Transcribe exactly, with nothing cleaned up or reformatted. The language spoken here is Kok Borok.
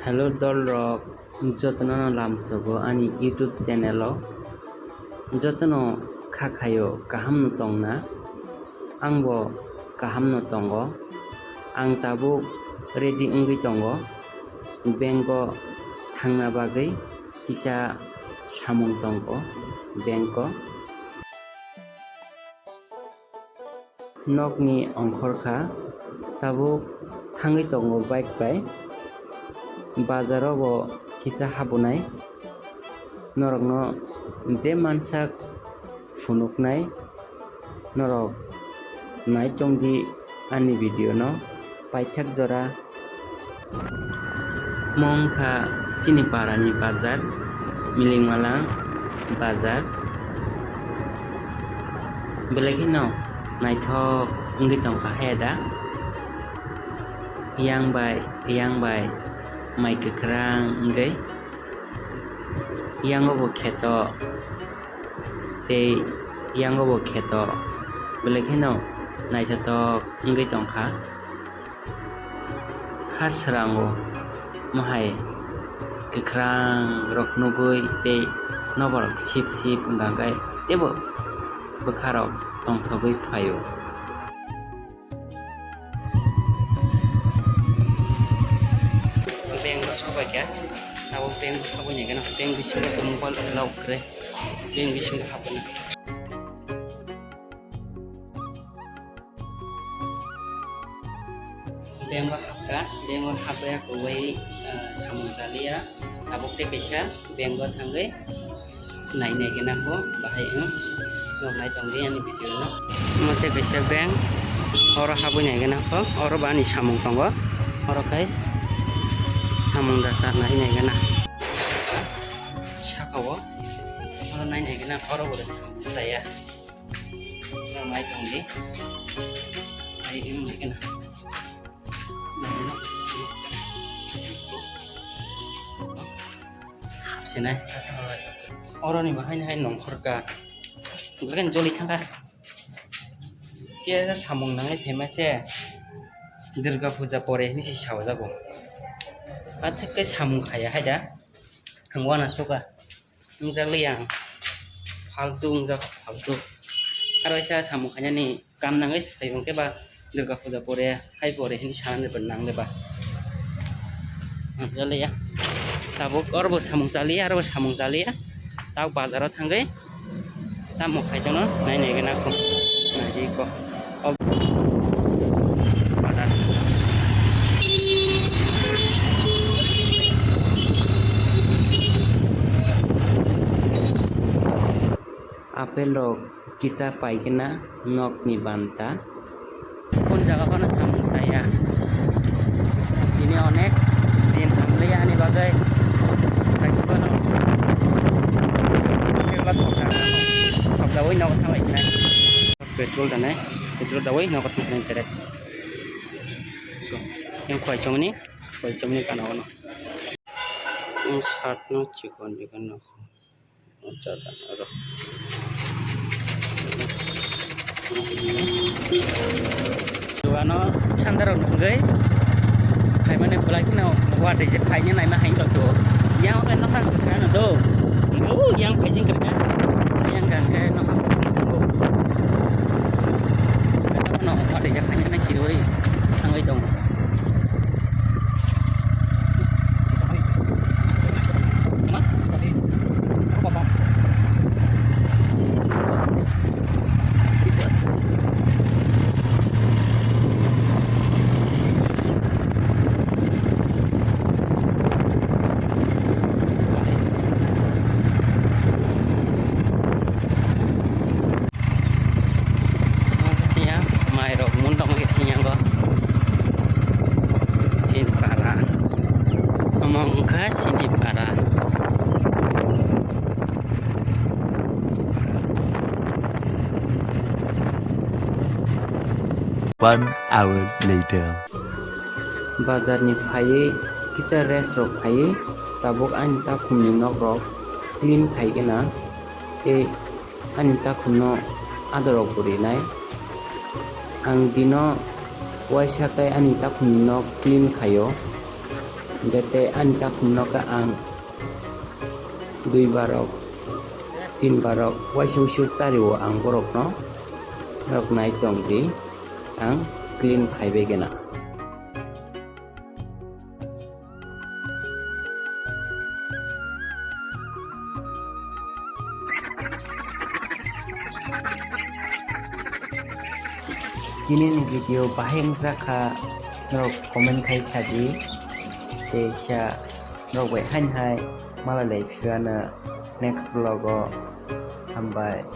Hello dolrok, jotono no lamsogo ani YouTube channel o. Jotono kha khayo kaham no tongna? Ang bo kaham no tongo. Ang tabuk ready wngwi tongo. Bank o thangna bagwi kisa samung tongo bank o. Nokni ongkhor kha, tabuk thangwi tongo bike bai. Bazar o bo kisa habonai. Norokno je mansak phunuknai, norok nai tongdi ani video no paithak jora. Mo wngkha chini parani bazar, Milingmalang bazar. Belai kheno naithok wngwi tongkha he da. Yang bai, yang bai mai kwkhwrang wngwi. Yango bo kheto, tei yango bo kheto. Belai kheno naithotok wngwi tongkha. Ha srango mohai kwkhwrang rok nugwi tei noborok sip sip wngkha khe teibo bwkharok tongthogwi phaio. Bank o sobaikha, abo bank o habwi nai gana, bank bisingo mobile allow kwrwi, bank bisingo habwi nai. Bank o habkha, bank o habya kwrwi, ah, samung chaliya, tabuk tei kaisa bank o thangwi nai nai gana kho bahai wng. Nok nai tongdi ani video no. Omo tei kaisa bank, oro habwi nai gana kho, oro bo ani samung tongo, oro khai samung da cha nai nai gana. Saka o, oro nai nai gana, oro bo samung chaya. Nai tongdi. Nai wng nai gana. Nai no. Hapsinai. Oroni bahai nai nongkhor ka. Bukan joli thangka. Kisa samung nangwi phaima se. Durga puja pore hinwi se sajago. Aswk khe samung khaiya hai da. Ang wana suka. Wngjakli ang. Faltu wngjak, faltu. Aro isa samung khainani kam nangwi se phai hwnkhe ba Durga puja pore, hai pore hinwi sanani bo nang le ba. Wngjakli ya. Tabuk oro bo samung chaliya, aro bo samung chaliya. Tabuk bazar o thangwi tamo khaijakno nai nai gana kho. Nai di kho. O bazar. Apple rok kisa paigwna nokni banta. Kung jaga phano samung saya. Tini onek din hamliya ani bagwi. Kaisa phano. Seba thokda. Thokdawi nogo thanglai sinai. Petrol danai. Petrol dawi nogo thanglai direct. Yang khwai chongni, khwai chongni kana ono. Ang satno chikon chikon no. Acha, acha, aro. Ano thanda rok nungwi phaimani bwlai kheno watwi se phaina naima hai wngkha to. Yang khe nokha kwkhwrang do. O yang phaising kwrwkha. Yang khe nokha kwkhwrang do. Ano watwi se phaina nai kiroi thangwi tongo. Omo khe chini ya, mai rok mun tongma khe chini ya bo. Chini para. Omo wngkha chini para. One hour later. Bazar ni phaiwi kisa rest rok khaiwi tabuk ani takhumni nok rok clean khai gana tei ani takhumno adorok bo rinai. Ang bino uaisa khe ani takhumni nok clean khaio. Hingke tei ani takhumno khe ang dui barok, tin barok, waisa waisa chario ang borokno, norok nai tong di, ang clean khaibai gana. Tini ni video bahai wngjakha, norok comment khai sadi, tei sa norok bai haini hai malai lai phiya na next vlog o, hambai.